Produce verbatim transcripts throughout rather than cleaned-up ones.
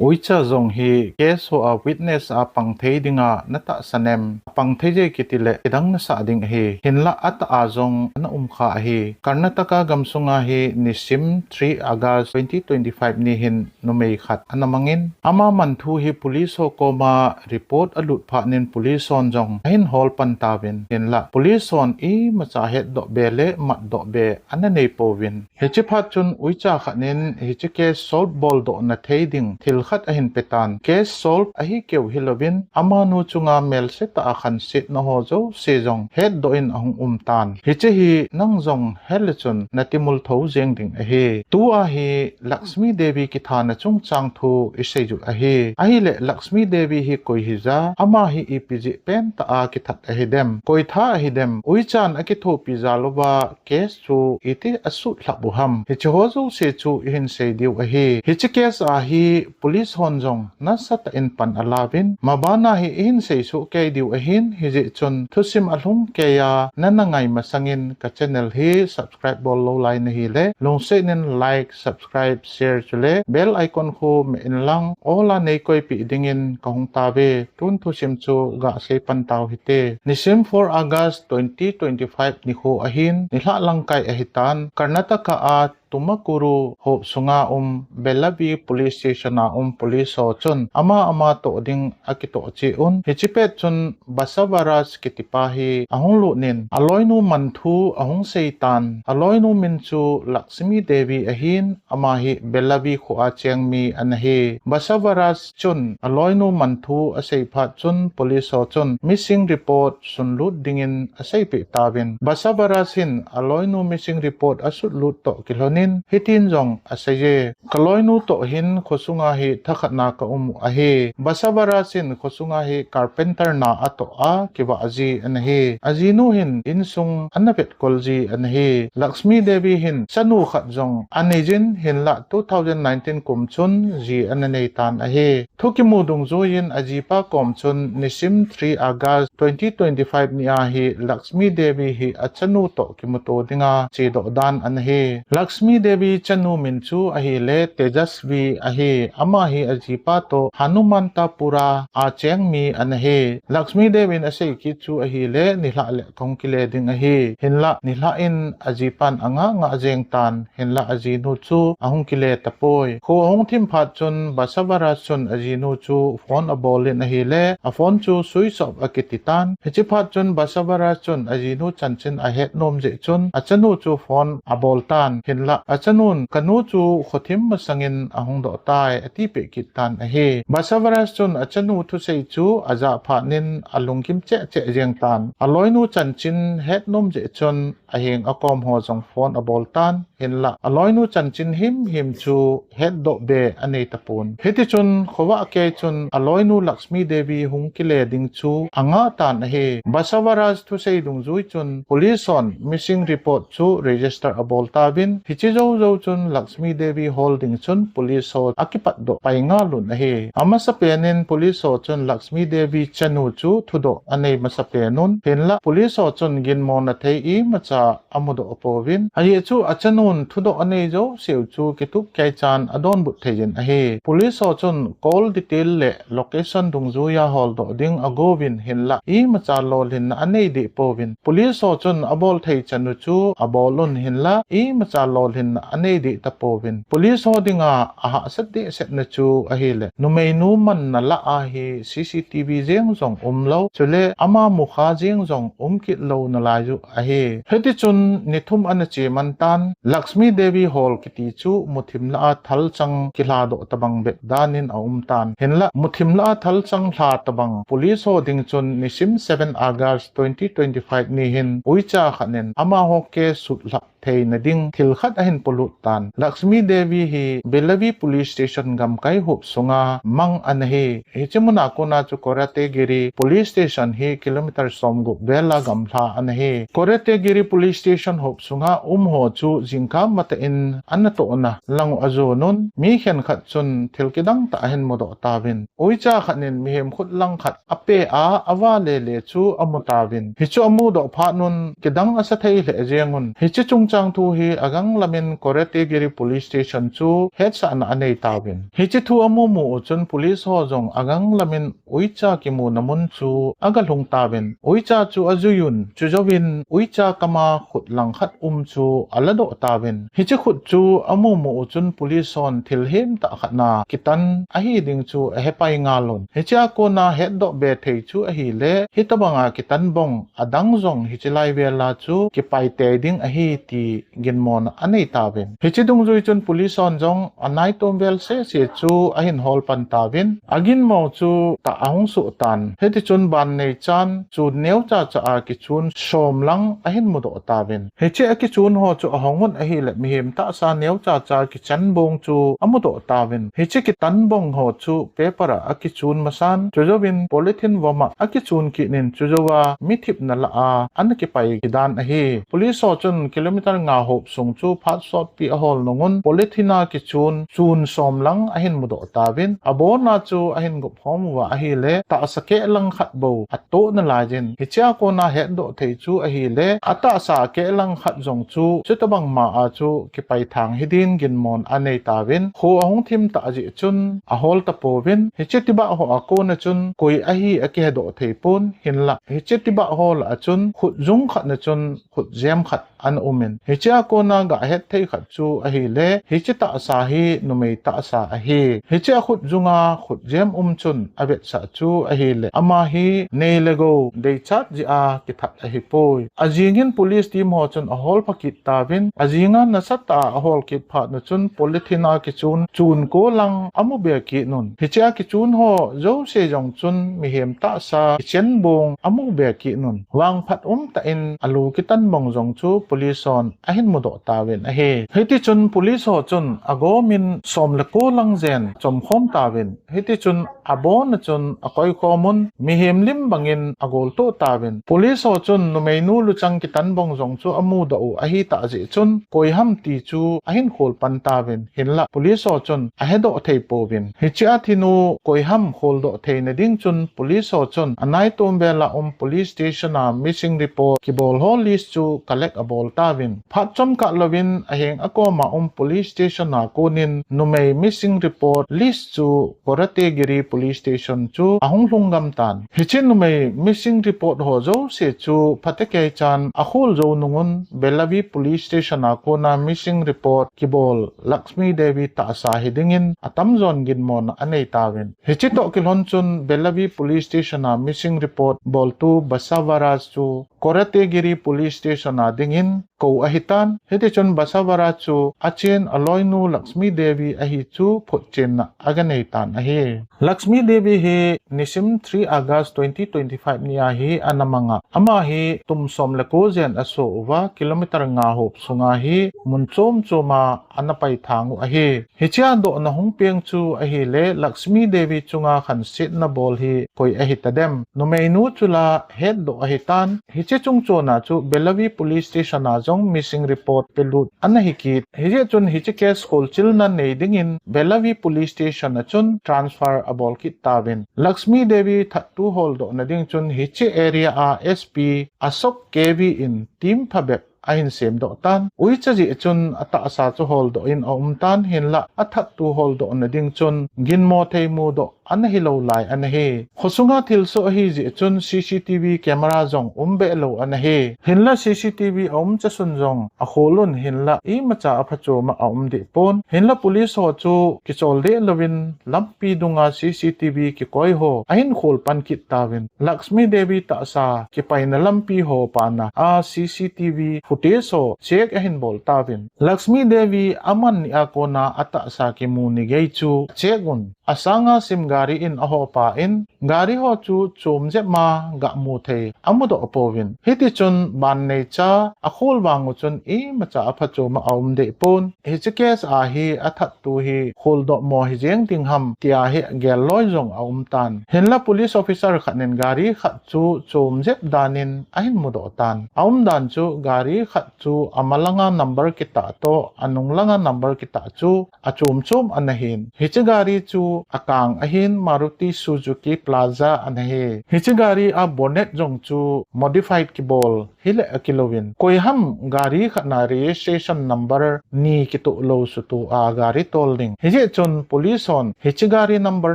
Uicha jong hi case ho a witness a pang thei dinga natahsan em? Apang thei je kiti le kidang nasah ding ahi. Hinlah atah a jong ana um kha ahi. Karnataka gamsunga hi nisim three August twenty twenty-five ni hin numei khat ana mangin, ama mangthu hi police ho koma report alut phat in police hon jong ahin hol pan tauvin, hinlah police hon imacha hetdoh be le matdoh be ana nei pouvin. Hiche phat chun uicha khat in hiche case solve boldoh na thei ding thil khat ahin pe tan. Case solve ahi keu hilouvin, amanu chunga melse tah a khansetna ho jouse jong hetdoh in ahung um tan. Hiche hi nang jong hel le chun nati mul tho jeng ding ahi. Tua hi Lakshmi Devi kithana chungchang thu isei u ahi. Ahile Lakshmi Devi hi koi hija, ama hi ipi jeh pen tah a kithat ahi dem, koi tha ahi dem, uichan akithopi jal uva case chu iti asutlhap u ham, hiche ho jouse chu ihin sei diu ahi. Hiche case a hi police hon jong nasatah in pan alauvin, mabana hi ihin sei soh kei diu ahin, hijeh chun thusim alhung kei a nana ngai masangin ka channel hi subscribe bol lou lai nahi le, lungset in like, subscribe, share chule bell icon khu me in lang, all a nei koipeh dingin kahung tauve. Tun thusim chu gasei pan tau hite. Nisim four August twenty twenty-five nikho ahin, nilhah langkai ahitan, Karnataka a Tumakuru hop sunga um Bellavi Police Station a um police ho chun ama ama toh ding akitoh cheh un. Hiche pet chun Basavaraj kitipa hi ahung lut in, aloinu mangthu ahung sei tan. Aloinu min chu Lakshmi Devi ahin, ama hi Bellavi kho a cheng mi ana hi. Basavaraj chun aloinu mangthu asei phat chun police ho chun missing report sunlut dingin aseipeh tauvin. Basavaraj hin aloinu missing report asutlut toh kilhonin hitin jong aseiye. Kaloinu toh hin khosunga hi thakhatna kaum u ahi. Basavaraj hin khosunga hi carpenter na atoh a kivah ji ana hi. Ajinu hin insung ana vetkol ji ana hi. Lakshmi Devi hin chanu khat jong anei jin, hinlah two thousand nineteen kum chun ji ana nei tan ahi. Thu kimu dungjuiyin ajipa kom chun nisim three August twenty twenty-five ni a hi Lakshmi Devi hi achanu toh kimuto dinga chedoh dan ana hi. Lakshmi Devi chanu min chu ahile Tejasvi ahi. Ama hi ajipa toh Hanumantapura a cheng mi ana hi. Lakshmi Devi in asei kit chu ahile, nilhah le kahung kile ding ahi. Hinlah nilhah in ajipan angah ngah jeng tan. Hinlah ajinu chu ahung kile tapoi. Kho ahung thim phat chun Basavaraj chun ajinu chu phone abol in ahile, a phone chu switch off akiti tan. Hiche phat chun Basavaraj chun ajinu chanchin ahet nom jeh chun achanu chu phone abol tan. Hinlah achanun, kanu chu khothim masangin ahung doh tai, atipeh kit tan ahi. Basavaraj chun achanu thusei chu ajah phat in alunggim cheh cheh jeng tan. Aloinu chanchin het nom jeh chun aheng akom ho jong phone abol tan. Hinlah aloinu chanchin himhim chu hetdoh be anei tapon. Hitichun khovah kei chun aloinu Lakshmi Devi hung kile ding chu angah tan ahi. Basavaraj thusei dungjui chun police hon missing report chu register abol tauvin, hiche jou jou chun Lakshmi Devi hol ding chun police ho akipatdoh pai ngal un ahi. Amasapen in police ho chun Lakshmi Devi chanu chu thudoh anei masapen un, hinlah police ho chun ginmona thei imacha amudoh pouvin, ajeh chu achanun thudoh anei jouseu chu kitup kei chan adonbut thei jin ahi. Police ho chun call detail le location dungjuiya holdoh ding agouvin, hinlah imacha lolhinna anei deh pouvin. Police ho chun abol thei chanu chu abol un, hinlah imacha lolhinna anei deh tapouvin. Police ho dinga ahahsat dehsetna chu ahile, numeinu manna lah a hi C C T V jeng jong umlou, chule ama mukha jeng jong um kit lou nalai u ahi. Hitichun ni thum ana che man tan, Lakshmi Devi hol kiti chu muthim lah a thalchang kilhadoh tabang bep dan in aum tan. Hinlah muthim lah a thalchang lha tabang police ho ding chun nisim seven August twenty twenty-five ni hin uicha khat in amaho case sutlhap theina ding thil khat ahin polut tan. Lakshmi Devi hi Bellavi Police Station gamkai hop sunga mang ana hi. Hiche muna kona chu Koratagiri Police Station hi kilometer somgup vel a gamla ana hi. Koratagiri Police Station hop sunga um ho chu jingkah matah in ana tohna lang u ajon un, mi khenkhat chun thil kidang tah ahin mudoh tauvin. Uicha khat in mihem khut lang khat ape a, ava lele chu amu tauvin. Hichu amudoh phat un kidang asa thei lheh jeng un. Hiche chung Chang thu hi agang lamin Koretagiri Police Station chu hetsahna anei tauvin. Hiche thu amu mu u chun police ho jong agang lamin uicha kimuna mun chu aga lhung tauvin. Uicha chu ajui un, chujouvin uicha kama khut langkhat um chu aladoh tauvin. Hiche khut chu amu mu u chun police hon thil hemtah khat na kitan ahi ding chu ahepai ngal un. Hichea kona hetdoh be thei chu ahile, hitobanga kitan bong adang jong hiche lai vela chu kipai tei ding ahi ti ginmona anei tauvin. Hiche dungjui chun police hon jong anaitom vel sese chu ahin hol pan tauvin. Aginmo chu tah ahung suh tan. Hitichun ban neichan chun neocha cha a kichun som lang ahin mudoh tauvin. Hiche akichun ho chu ahong un ahile mihem tahsa neocha cha kichan bong chu amudoh tauvin. Hiche kitan bong ho chu paper a akichun masan, chujouvin polythene vom a akichun kit in, chujouva mi thipna lah a ana kipai kit dan ahi. Police ho chun kilometer nga hop sung chu phat sotpi ahol nung un polythene a kichun chun som lang ahin mudoh tauvin. Abona chu ahin gop khom uva ahile, tahsa keh langkhat bou atoh nalaiyin. Hichea kona hetdoh thei chu ahile, atahsa keh langkhat jong chu chutobang ma a chu kipai thang hidin ginmona anei tauvin. Kho ahung thim tah jeh chun ahol tapouvin. Hiche tibah ho a kona chun koi ahi akihedoh thei pon, hinlah hiche tibah ho lah a chun khut jung khat na chun khut jem khat ana um in. Hichea kona gahet thei khat chu ahile, hiche tahsa hi numei tahsa ahi. Hiche akhut junga khut jem um chun avetsah chu ahile, ama hi nei le gou deichat jeh a kithat ahipoi. Ajingin police team ho chun ahol pha kit tauvin, ajinga nasatah a ahol kit phat na chun polythene a kichun chun ko lang amu be kit un. Hichea kichun ho jouse jong chun mihem tahsa kichan bong amu be kit un. Vangphat umtah in alu kitan bong jong chu police hon ahin mudoh tauvin ahi. Hitichun police ho chun agomin som le ko lang jen chomkhom tauvin. Hitichun abona chun akoi khom un, mihem lim bangin agoltoh tauvin. Police ho chun numeinu luchang kitan bong jong chu amudoh u ahitah jeh chun koi ham ti chu ahin khol pan tauvin. Hinlah police ho chun ahedoh thei pouvin. Hichea thinu koi ham kholdoh theina ding chun police ho chun anaitom vel a um police station a missing report kibol ho list chu collect abol tauvin. Phat chomkhat louvin aheng akoma um police station a konin numei missing report list chu Koretagiri Police Station chu ahung lhung gam tan. Hiche numei missing report ho jouse chu phatecha in akhol jou nung un Belavi Police Station a kona missing report kibol Laxmi Devi tahsa hi dingin atamjon ginmona anei tauvin. Hiche toh kilhon chun Belavi Police Station a missing report boltu Basavaraj chu Koretagiri Police Station a dingin kou ahitan. Hitichun Basavaraj chu achen aloinu Laxmi Devi ahi chu photchenna aganei tan ahi. Laxmi Devi hi nisim three August twenty twenty-five ni a hi ana mang a. Ama hi tum som le ko jen aso uva kilometer nga hop sunga hi mun chom chom a ana pai thang u ahi. Hichea dohna hung peng chu ahile Laxmi Devi chunga khansetna bol hi koi ahitadem. Numeinu chu la hetdoh ahitan. Hiche chungchona chu Belavi Police Station a jong missing report pelut ana hi kit. Hijeh chun hiche case kholchilna nei dingin Belavi Police Station a chun transfer abol kit tauvin. Laxmi Devi thattu holdohna ding chun hiche area a S P Ashok K V in team phabep ahin semdoh tan. Uicha jeh chun atahsa chu holdoh in aum tan, hinlah athattu holdohna ding chun ginmo thei mudoh ana hilou lai ana hi. Khosunga thilsoh ahi jeh chun C C T V camera jong um be lou ana hi. Hinlah C C T V aum chasun jong akhol un, hinlah imacha aphachom a aum deh pon. Hinlah police ho chu kichol deh louvin lampi dunga C C T V kikoi ho ahin khol pan kit tauvin. Laxmi Devi tahsa kipaina lampi ho pana a C C T V footage ho check ahin bol tauvin. Laxmi Devi aman ni a kona atahsa kimu ni gei chu check un. Asanga sim gari in ahopa in gari ho chu chom jep ma gamu thei amudoh pouvin. Hitichun ban neicha akhol vang u chun imacha aphachom a aum deh pon. Hiche case a hi athat tu hi kholdoh mo hi jeng ding ham, tia hi gel loi jong aum tan. Hinlah police officer khat nin gari khat chu chom jep danin ahin mudoh tan. Aum dan chu gari khat chu amalanga number kitah toh, anunglanga number kitah chu achom chom ana hin. Hiche gari chu akang ahin Maruti Suzuki Plaza ana hi. Hiche gari a bonnet jong chu modified kibol hileh akilouvin. Koiham gari khat na registration number ni kitoh lou sutu a gari tol ding. Hijeh chun police hon hiche gari number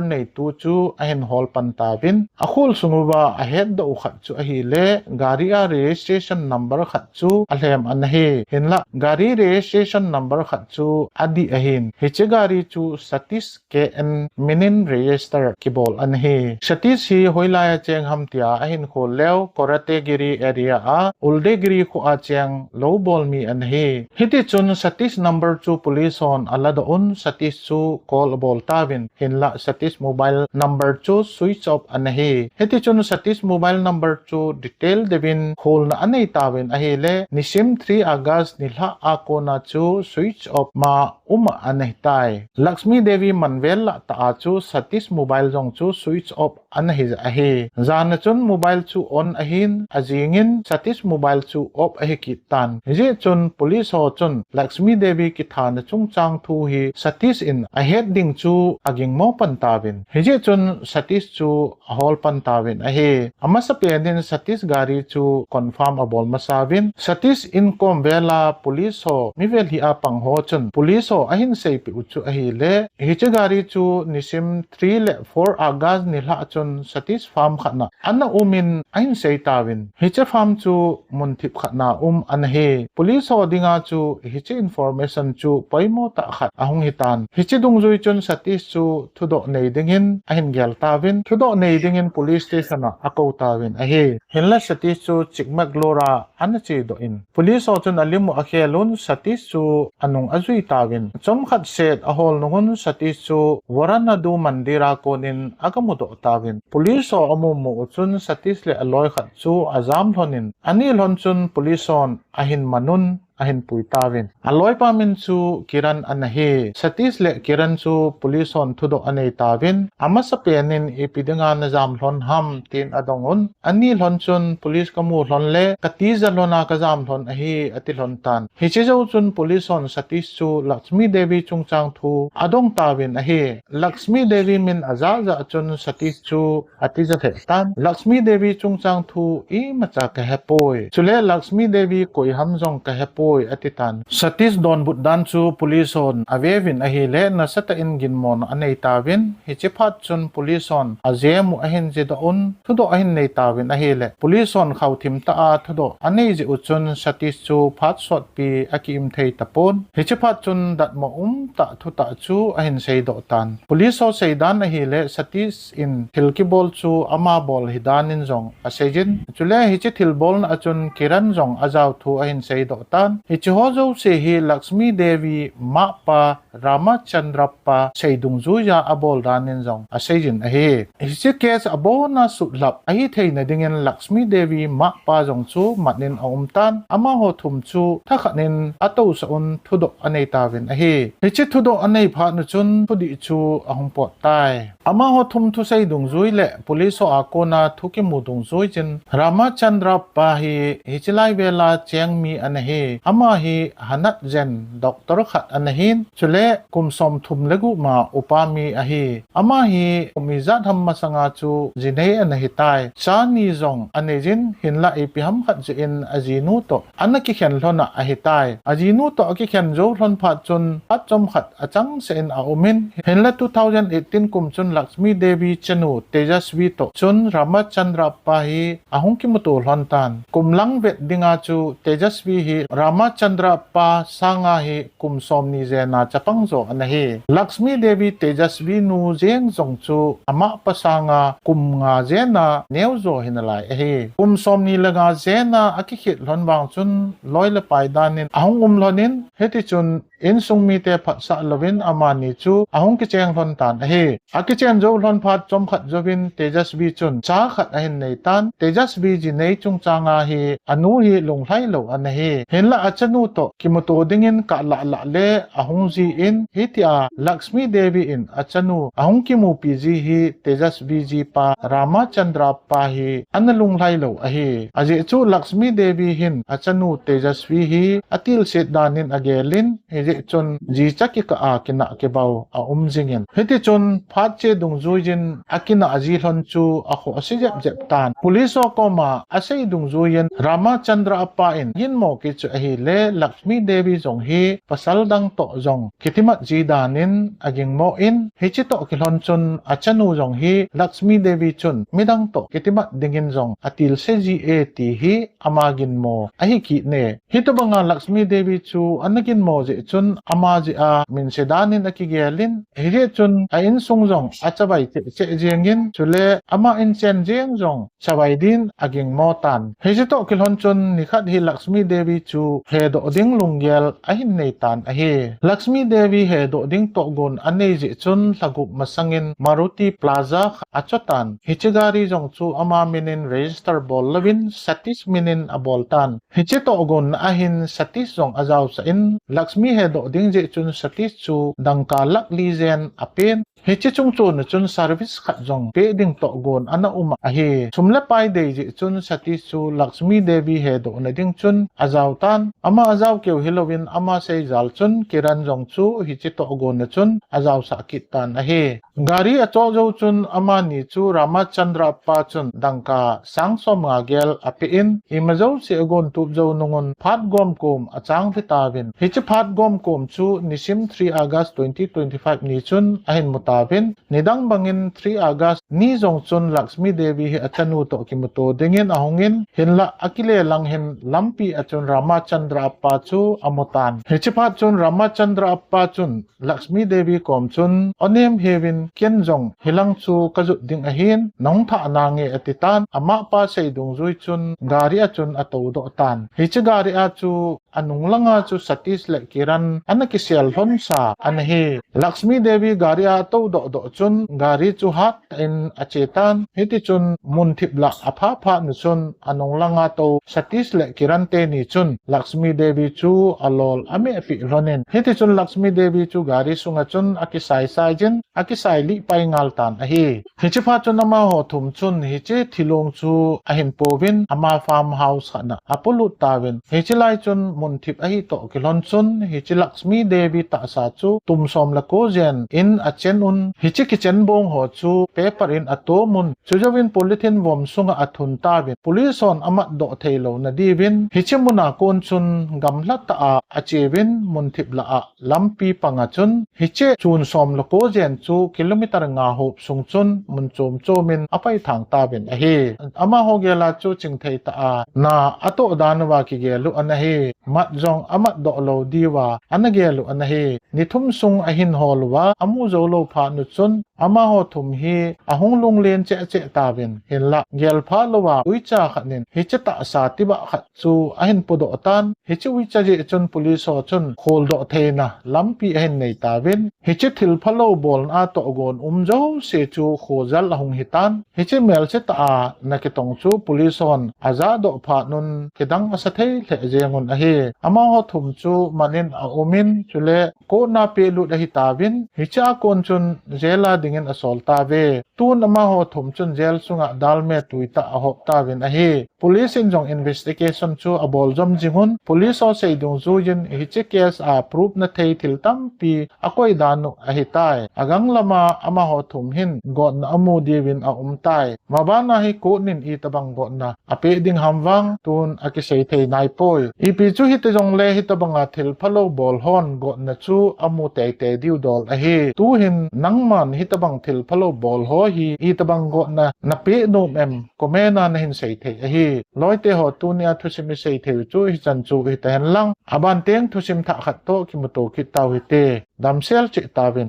neitu chu ahin hol pan tauvin. Akhol sung uva ahetdoh u khat chu ahileh gari a registration number khat chu alhem ana hi. Hinlah gari registration number khat chu adih ahin. Hiche gari chu Satish K N min in register kibol ana hi. Satish hi hoilai a cheng ham tia ahin khol leu Koratagiri area a Uldagiri kho a cheng lou bol mi ana hi. Hiti chun Satish number chu police hon aladoh un Satish chu call abol tauvin. Hinlah Satish mobile number chu switch off ana hi. Hiti chun Satish mobile number chu detail deuvin kholna anei tauvin ahileh nisim three August nilhah a kona chu switch off ma um a ana hitai. Lakshmi Devi manvel lah tah a chu Satish mobile jong chu switch off ana hi ahi. Jan a chun mobile chu on ahin ajing in Satish mobile chu off ahi kit tan. Hijeh chun police ho chun Lakshmi Devi kithana chungchang thu hi Satish in ahet ding chu agingmo pan tauvin. Hijeh chun Satish chu ahol pan tauvin ahi. Amasapen in Satish gari chu confirm abol masa uvin. Satish in kom vel a police ho mi vel hi a pang ho chun police ho ahin seipeh u chu ahileh hiche gari chu nisim three le four August nilhah chun Satish farm khat na ana um in ahin sei tauvin. Hiche farm chu mun thip khat na um ana hi. Police ho dinga chu hiche information chu poimo tah khat ahung hitan. Hiche dungjui chun Satish chu thudoh nei dingin ahin gel tauvin. Thudoh nei dingin police station a akou tauvin ahi. Hinlah Satish chu Chikmagalur a ana chedoh in. Police ho chun alim u akhel un Satish chu anung ajui tauvin. Chomkhat set ahol nung un Satish chu Varanadu Mandir a konin agamudoh tauvin. Police ho amumu u chun Satish le aloi khat chu ajam lhon in. Ani lhon chun police hon ahin man un ahin pui tauvin. Aloipa min chu Kiran ana hi. Satish le Kiran chu police hon thudoh anei tauvin. Amasapen in ipi dinga najam lhon ham tin adong un. Ani lhon chun police kamu lhon le katija lhon a kajam lhon ahi ati lhon tan. Hiche jou chun police hon Satish chu Lakshmi Devi chungchang thu adong tauvin ahi. Lakshmi Devi min ajah jah chun Satish chu atija lheh tan. Lakshmi Devi chungchang thu imacha kahepoi. Chule Lakshmi Devi koiham jong kahepoi ati tan. Satish donbut dan chu police hon aveuvin ahileh nasatah in ginmona anei tauvin. Hiche phat chun police hon ajem u ahin jedoh un thudoh ahin nei tauvin ahileh police hon khauthim tah a thudoh anei jeh u chun Satish chu phat sotpi akiim thei tapon. Hiche phat chun datmo um tah thutah chu ahin seidoh tan. Police ho seidan ahileh Satish in thil kibol chu ama bol hidan in jong aseijin. Chule hiche thilbolna a chun Kiran jong ajao thu ahin seidoh tan. Hiche ho jouse hi Lakshmi Devi mapa Ramachandrappa sei dungjuiya abol dan in jong aseijin ahi. Hiche case abona sutlhap ahi theina dingin Lakshmi Devi mapa jong chu mat in aum tan. Amaho thum chu thakhat in atousah un thudoh anei tauvin ahi. Hiche thudoh anei phat u chun thudih chu ahung pot tai. Amaho thum thusei dungjui le police ho a kona thu kimu dungjui chun Ramachandrappa hi hiche lai vel a cheng mi ana hi. Ama hi hanat jen doctor khat ana hin. Chule kum somthum le gup ma upa mi ahi. Ama hi kum ijat ham masanga chu jinei ana hitai. Cha ni jong anei jin hinlah ipi ham khat jeh in ajinu toh ana kikhen lhon a ahitai. Ajinu toh akikhen jou lhon phat chun phat chomkhat achangseh in aum in. Hinlah two thousand eighteen kum chun Lakshmi Devi chanu Tejasvi toh chun Ramachandrappa hi ahung kimuto lhon tan. Kum lang vet dinga chu Tejasvi hi Ramachandrappa sanga hi kum somni jena chapang jo ana hi. Lakshmi Devi Tejasvi nu jeng jong chu amapa sanga kum nga jena neo jo hi nalai ahi. Kum somni le nga jena akikhet lhon vang chun loi le pai dan in ahung um lhon in hiti chun insung mite phatsah louvin amani chu ahung kicheng lhon tan ahi. Akichen jou lhon phat chomkhat jouvin Tejasvi chun cha khat ahin nei tan. Tejasvi jinei chungchanga hi anu hi lunglhai lou ana hi. Hinlah achanu toh kimuto dingin kalah lah le ahung jin, hitia Lakshmi Devi in achanu ahung kimupi ji hi Tejasvi jipa Ramachandra pa hi ana lunglhai lou ahi. Ajeh chu Lakshmi Devi hin achanu Tejasvi hi atilset danin agelin, hijeh chun jicha kikah a kinah kibau aum jingin. Hitichun phat che dungjuiyin akinah ji lhon chu akhoh ase jep jep tan. Police ho koma asei dungjuiyin Ramachandra pa in aginmo kit chu ahile, Lakshmi Devi jong hi pasal dang toh jong kitimat ji danin agingmo in, hiche toh kilhon chun achanu jong hi Lakshmi Devi chun midang toh kitimat dingin jong atilse ji e ti hi ama ginmo ahi kit ne. Hitobanga Lakshmi Devi chu ana ginmo jeh chun ama jeh a minse danin akigelin, hijeh chun a insung jong achavai cheh cheh jengin, chule ama inchen jeng jong chavai din agingmo tan. Hiche toh kilhon chun nikhat hi Lakshmi Devi chu hedoh ding lunggel ahin nei tan ahi. Lakshmi Devi hedoh ding tohgon anei jeh chun lhagup masangin Maruti Plaza khat acho tan. Hiche gari jong chu ama minin register bol louvin Satish minin abol tan. Hiche tohgon a hin Satish jong ajaosah in, Lakshmi hedoh ding jeh chun Satish chu dangka lakh li jen apen. Hiche chungchon a chun service khat jong pe ding tohgon ana um ahi. Sum le pai dei jeh chun Satish chu Lakshmi Devi hedoh na ding chun ajao tan. Ama ajao keu hilouvin ama seijal chun Kiran jong chu hiche tohgon a chun ajaosah kit tan ahi. Gari achoh jou chun amani chu Ramachandra pa chun dangka sang som nga gel ape in, ima jouse agon tup jou nungun phat gomkom achang lhi tauvin. Hiche phat gomkom chu nisim three August twenty twenty-five ni chun ahin mu tauvin. Nidang bangin three August ni jong chun Lakshmi Devi hi achanu toh kimuto dingin ahungin, hinlah akile lang hin lampi a chun Ramachandra pa chu amu tan. Hiche phat chun Ramachandra pa chun Lakshmi Devi kom chun, "O nem hevin, ken jong hilang chu kajot ding ahin, nahung thah nange," ati tan. Amapa sei dungjui chun gari a chun atou doh tan. Hiche gari a chu anung langa chu Satish le Kiran ana kisel lhon sa ana hi. Lakshmi Devi gari a atou doh doh chun gari chu hat in ache tan. Hitichun munthip lah apha phat nu chun anung langa tou Satish le Kiran teni chun Lakshmi Devi chu alol ameh peh lhonin. Hitichun Lakshmi Devi chu gari sunga chun akisai sai jin, akisai lih pai ngal tan ahi. Hiche phat chun amaho thum chun hiche thilong chu ahin pouvin ama farm house khat na apolut tauvin. Hiche lai chun munthip ahi toh kilhon chun hiche Lakshmi Devi tahsa chu tum som le ko jen in achen un, hiche kichen bong ho chu paper in atom un, chujouvin polythene vom sunga athun tauvin, police hon amat doh thei louna diuvin, hiche muna kon chun gamla tah a acheuvin, munthip lah a lampi panga chun hiche chun som le ko jen chu kilometer nga hop sung chun mun chom chom in apai thang tauvin ahi. Amaho gel a chu chingthei tah a na atoh dan uva kigel u ana hi. Mat jong amat doh lou diuva ana gel u ana hi. Ni thum sung ahin hol uva amu jou lou phat nu chun amaho thum hi ahung lunglen cheh cheh tauvin, hinlah gel pha louva uicha khat nin hiche tahsa tibah khat chu ahin podoh tan. Hiche uicha jeh chun police ho chun kholdoh theina lampi ahin nei tauvin, hiche thil phalou bolna tohgon um jouse chu khojal ahung hi tan. Hiche melse tah a na kitong chu police hon ajah doh phat nun kidang asa thei lheh jeng un ahi. Amaho thum chu manin aumin, chule court na pelut ahi tauvin, hiche a kon chun jail a dingin asol tauve. Tun amaho thum chun jail sunga dalme tui tah ahop tauvin ahi. Police in jong investigation chu abol jom jing un, police ho sei dungjuiyin hiche case a proof na thei thil tampi akoi dan u ahitai. Agang lama amaho thum hin gotna amu diuvin aum tai. Mabana hi court nin itobang gotna apeh ding ham vang tun akisei thei nai poi. Ipi chu hiti jongle hitobanga thil phalou bol hon gotna chu amu teitei diu dol ahi. Tuhin nangman hitobang thil phalou bol ho hi itobang gotna napeh nom em, comment a nahin sei thei ahi. Loite ho, tunia thusim isei thei u chu hichan chu hita hen lang. Aban teng thusim thah khat toh kimuto kit tau hite. Damsel cheh tauvin.